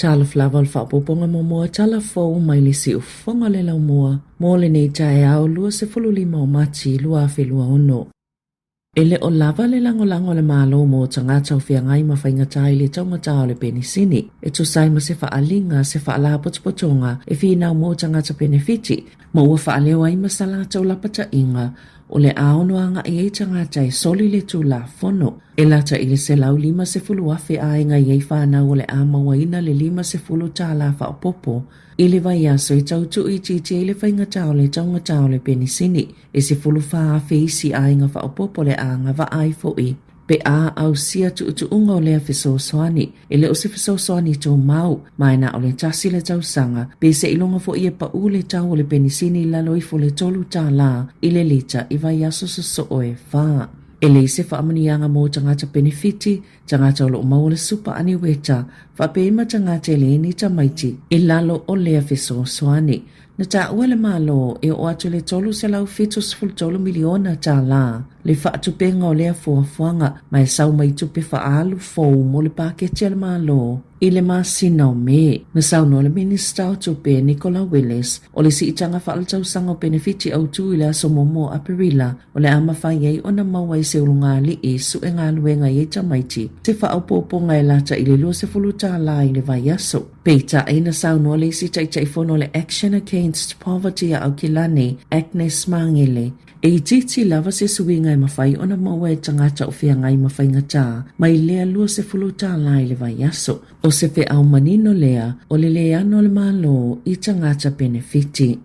Talofa lava o le faaopoopoga muamua tala fou mai le siufofoga o le laumua mo lenei taeao 25 o Mati 2026. E le o lava le lagolago a le Malo mo tagata o feagai ma faigata i le taugata o le penisini, e tusa ai ma se faaaliga, se faalapotopotoga e finau mo tagata penefiti, ma ua faaleo ai ma sa latou lapataiga o le a ono agai ai tagata e soli le Tulafono. E lata i le 150,000 aiga i ai fanau o le a mauaina le $50 faaopoopo i le vaiaso e tau tuuitiitia ai le faigata o le taugata o le penisini. E 14,000 isi aiga faaopoopo o le a agavaa ai foi pe a ausia tuutuuga o lea fesoasoani. E le o se fesoasoani tumau, ma e na o le tasi le tausaga, pe seiloga foi e pau le tau o le penisini i lalo ifo o le $3 i le lita i vaiaso sosoo e fa. E leai se faamanuiaga mo tagata penefiti, tagata o lo o maua le supa aniueta, faapea ai ma tagata e leai ni tamaiti i lalo o lea fesoasoani. Na taua e le Malo e oo atu i le $373 miliona tala le faatupenga o lea fuafuaga ma e sau mai tupe faaalu fou mo le paketi a le Malo i le masina o Me. Na saunoa le Minisita o Tupe Nicola Willis o le siitaga faaletausaga o penefiti autu i le aso muamua o Aperila o le a mafai ai ona maua i se ulugalii sue galuega i ai tamaiti se faaopoopoga e lata i le $20 i le vaiaso. Peitai, na saunoa le isi Taitaifono o le Action Against Poverty a Aukilani, Agnes Magele, e itiiti lava se suiga e mafai ona maua e tagata o feagai ma faigata mai lea $20 i le vaiaso. O se feau manino lea o le leano o le Malo i tagata penefiti.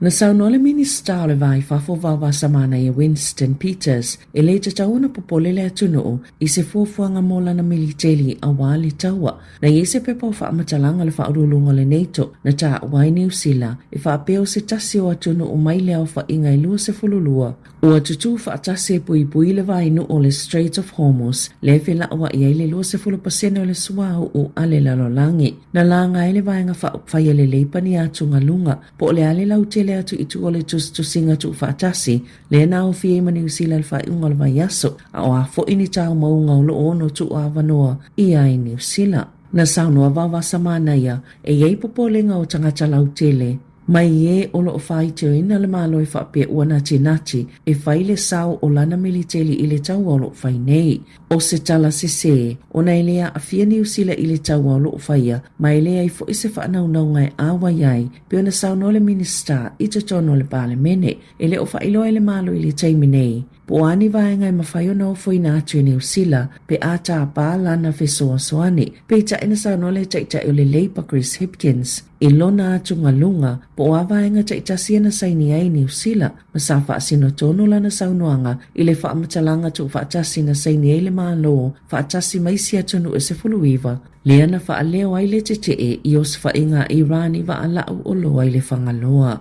Na saunoa le Minisita o le Va i Fafo Vaovasamanaia Winston Peters e le tatau ona popole le atunuu i se fuafuaga mo lana militeli aua le taua. Na i ai se pepa o faamatalaga a le Faauluuluga o le NATO na taua ai Niu Sila e faapea o se tasi o atunuu mai le aofaiga e 22 ua tutū faatasi e puipui le vainuu o le Strait of Hormuz lea e felauai ai le 20% o le suauu a le lalolagi. Na laga ai le Vaega Faaupufai a le Leipa ni atugaluga Po o le a le lautele atu i tua o le tusitusiga tuufaatasi lea na aofia ai ma Niu Sila i le faaiuga o le vaiaso, a o a foi ni taumauga o lo o ono tuuavanoa ʻia ai Niu Sila. Na saunoa Vaovasamanaia, e i ai popolega o tagata lautele mai e o lo o faitioina le Malo e faapea ua natinati e fai le sao o lana militeli i le taua o lo o fai nei. O se tala sesē, ona e le aafia Niu Sila i le taua o lo o faia, ma e leai foi se faanaunauga e āwai ai, pei ona saunoa le Minisita i totonu o le Palemene. E le o faailoa e le Malo i le taimi nei, po o a ni vaega e mafai ona ofoina atu e Niu Sila pe a tāpā lana fesoasoani. Peitai na saunoa le Taitai o le Labour Chris Hipkins i lona atugaluga po o a vaega taitasi e na saini ai Niu Sila ma sa faasino tonu lana saunoaga i le faamatalaga tuufaatasi na saini ai le Malo faatasi ma isi atunuu e 19, lea na faaleo ai le tetee i osofaiga a Iran i vaalau oloa i le Fagaloa.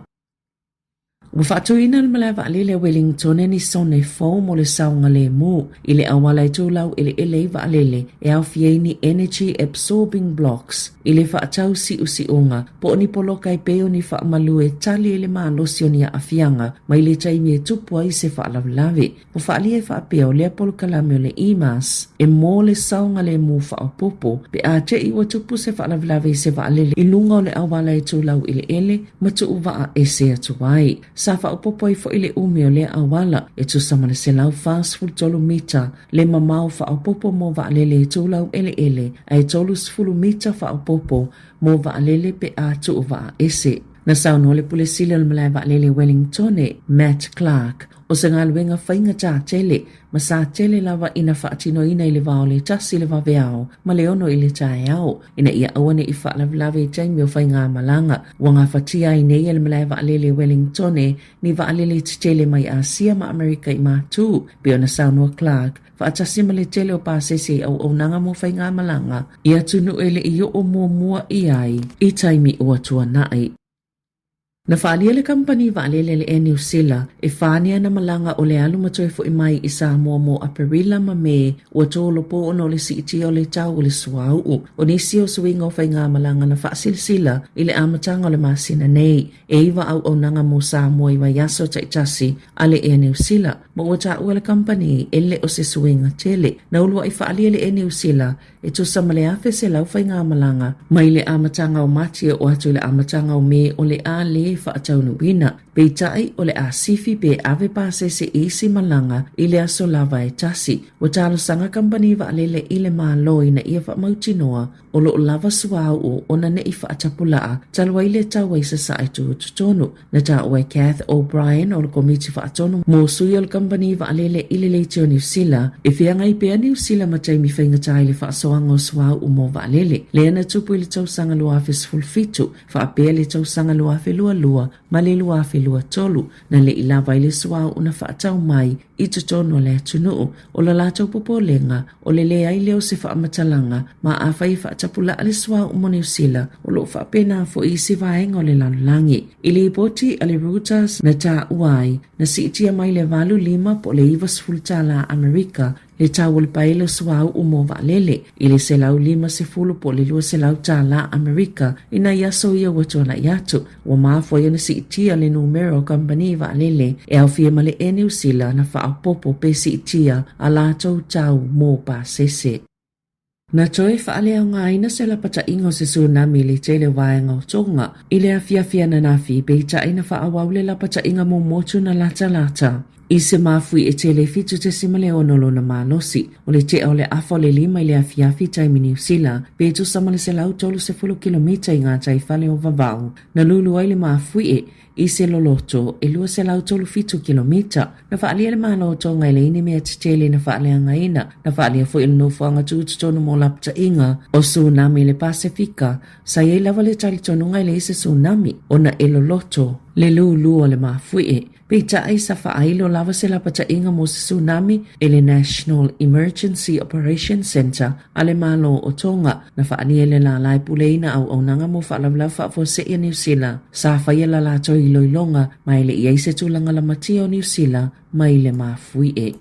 Ua faatuina le malae vaalele a Wellington ni sone fou mo le saogalemu i le auala e tulau eleele ai vaalele e aofia ai ni energy absorbing blocks i le faatau siusiuga po o ni poloka e pei o ni faamalu e tali ai le malosi o ni aafiaga mai le taimi e tupu ai se faalavelave. Ua faaalia e faapea o lea polokalame o le EMAS e mo le saogalemu faaopoopo pe a te i ua tupu se faalavelave i se vaalele i luga o le auala e tulau eleele ma tuu vaa ese atu ai. Sa faaopoopo ai foi le umi o lea auala e tusa ma le 143 mita le mamao faaopoopo mo vaalele e tulau eleele a e 30 mita faaopoopo mo vaalele pe a tuu vaa ese. Na saunoa le Pule Sili o le Malae Vaalele Wellingtone, Matt Clark, o se galuega faigata tele ma sa tele lava ina faatinoina i le va o le tasi i le vaveao ma le ono i le taeao ina ia aua ne i faalavelave i taimi o faigamalaga. Ua gafatia ai nei e le Malae Vaalele Wellingtone ni vaalele tetele mai Asia ma Amerika i Matu, pei ona saunoa Clark, faatasi ma le tele o pasese i auaunaga mo faigamalaga i atunuu e le i oo muamua i ai i taimi ua tuanai. Na faaalia le kamupani vaalele a le Air New Sila e fa ni ana malaga o le alu ma toe fo'i mai i Samoa mo Aperila ma Me ua tolopo ona o le siitia o le tau o le suauu. O nisi o suiga o faigamalaga na faasilasila i le amataga o le masina nei, e iva auaunaga mo Samoa i vaiaso taitasi a le Air New Sila, ma ua taua e le kamupani e le o se suiga tele. Na uluai faaalia le Air New Sila e tusa ma le 1,100 faigamalaga mai le amataga o Mati e oo atu i le amataga o Me o le a lē faataunuuina. Peitai, o le a sifi pe ave pasese i isi malaga i le aso lava e tasi. Ua talosaga kamupani vaalele i le Malo ina ia faamautinoa o lo o lava suauu ona ne i faatapulaa talu ai le taua i Sasae tutotonu. Na taua e Kath O'Brien o le Komiti Faatonu mo Sui o le Kamupani Vaalele i le Leitio Niu Sila, e feagai pea Niu Sila ma taimi faigata i le faasoaga o suauu mo vaalele, lea na tupu i le tausaga 2017, faapea le tausaga 2022 ma le 2023, na le i lava ai le suauu na faatau mai i totonu o le atunuu. O le latou popolega, o le leai lea o se faamatalaga, ma afai e faatapulaa le suauu mo Niu Sila, o lo o faapena foi isi vaega o le lalolagi. I lipoti a le Reuters na taua ai, na siitia mai le 85 po o le 90 tala Amerika le tau o le paele o suauu mo vaalele, i le 150 po o le 200 tala Amerika i nai aso ia ua tuanai atu. Ua mafua ai ona siitia le numera o kamupani vaalele e aofia ma le Air New Sila na faaopoopo pe siitia a latou tau mo pasese. Na toe faaleaogaina se lapataiga o se tsunami i le tele o vaega o Tonga i le afiafi ananafi, peitai na faaauau le lapataiga mo motu na latalata i se mafui e tele e 7.6 lona malosi. O le tea o le afa o le 5 i le afiafi taimi Niu Sila, pe tusa ma le 130 kilomita i gatai fale o Vavau, na lulu ai le mafuie i se loloto e 237 kilomita. Na faaalia le Malo o Tonga e leai ni mea tetele na faaleagaina. Na faaalia foi e le nofoaga tutotonu mo lapataiga o tsunami i le Pasefika, sa i ai lava le talitonuga e leai se tsunami ona e loloto le lulu o le mafuie. Peitai, sa faailo lava se lapataiga mo se tsunami e le National Emergency Operations Centre a le Malo o Tonga, na faaalia e le lala e puleina auaunaga mo faalavelave faafuasei a Niu Sila. Sa faia la latou iloiloga ma e le i ai se tulaga lamatia o Niu Sila mai le mafuie.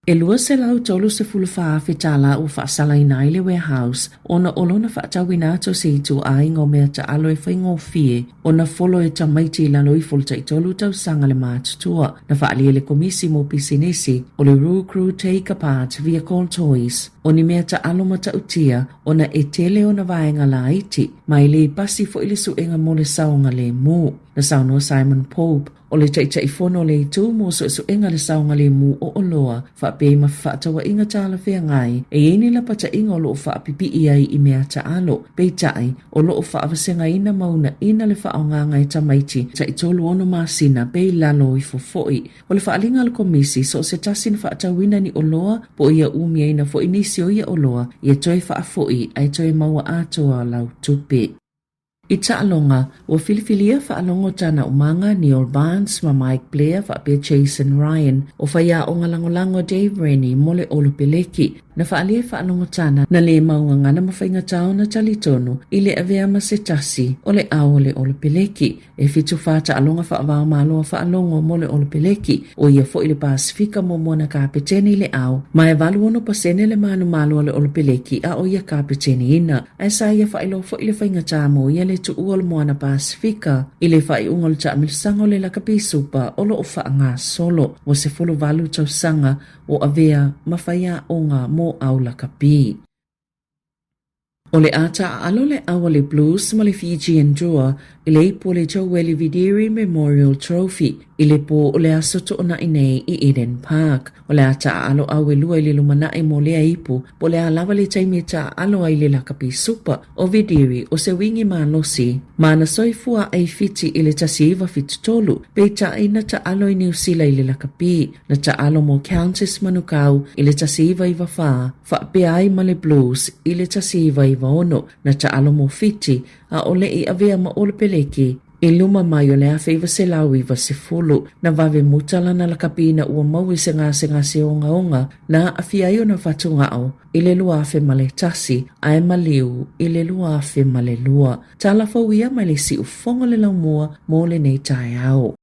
E $234,000 tālā ua faasalaina ai le warehouse ona o lona faatauina atu o se ituaiga o mea taalo e faigofie ona folo e tamaiti i lalo ifo o le taitolu tausaga le matutua. Na faaalia e le Komisi mo Pisinisi o le Roo Crew Take Apart Vehicle Toys o ni mea taalo matautia ona e tele ona vaega laiti ma e le pasi foi le suega mo le saogalemu. Na saunoa Simon Pope, O le Taitaifono o le Itu mo Suesuega le Saogalemu o Oloa, faapea i ma fefaatauaiga talafeagai, e i ai ni lapataiga o lo o faapipii ai i mea taalo. Peitai, o lo o faavasegaina ma uunaina le faaaogaga e tamaiti taitolu ono masina pe i lalo ifo foi. O le faaaliga a le Komisi, so o se tasi na faatauina ni oloa po o ia umiaina foi nisi o ia oloa, ia toe faafoi ae toe maua atoa lau tupe. I taaloga, ua filifilia faalogo tana umaga Neil Barnes ma Mike Blair faapea Jason Ryan o faiaoga lagolago Dave Rennie mo le Olopeleki. Na faaalia e faalogo tana na lē mau gagana ma faigata ona talitonu i le avea ma se tasi o le ao o le Olopeleki. E 74 taaloga faava-o-Malo a faalogo mo le Olopeleki, ʻo ia foi le Pasefika muamua na kapeteni i le ao, ma e 86% le manumalo a le Olopeleki a ʻo ia kapeteniina. Ae sa ia faailoa foi le faigata mo ia le tuua o le Moana Pasefika i le faaiuga o le taamilosaga o le lakapi supa o lo o faagasolo. Ua 18 tausaga o avea ma faiaoga mo au lakapi. O le a taaalo le au a le Blues ma le Fijian Drua i le ipu o le Joeli Vidiri Memorial Trophy i le pō o le aso Toonai nei i Eden Park. O le a taaalo au e lua i le lumanai mo lea ipu, po o le a lava le taimi e taaalo ai le lakapi supa o Vidiri o se wingi malosi ma na soifua ai Fiti i le 1973, peitai na taalo i Niu Sila i le lakapi. Na taalo mo Countess Manukau i le 1994, faapea ai ma le Blues i le 1996, na taalo mo Fiti, a ʻole i avea ma Olopeleki. I luma mai o le 1990, na vave muta lana lakapi ina ua maua i se gasegase ogaoga na aafia ai ona fatugao i le 2001 ae maliu i le 2002. Tala fou ia mai le siufogo o le laumua mo lenei taeao.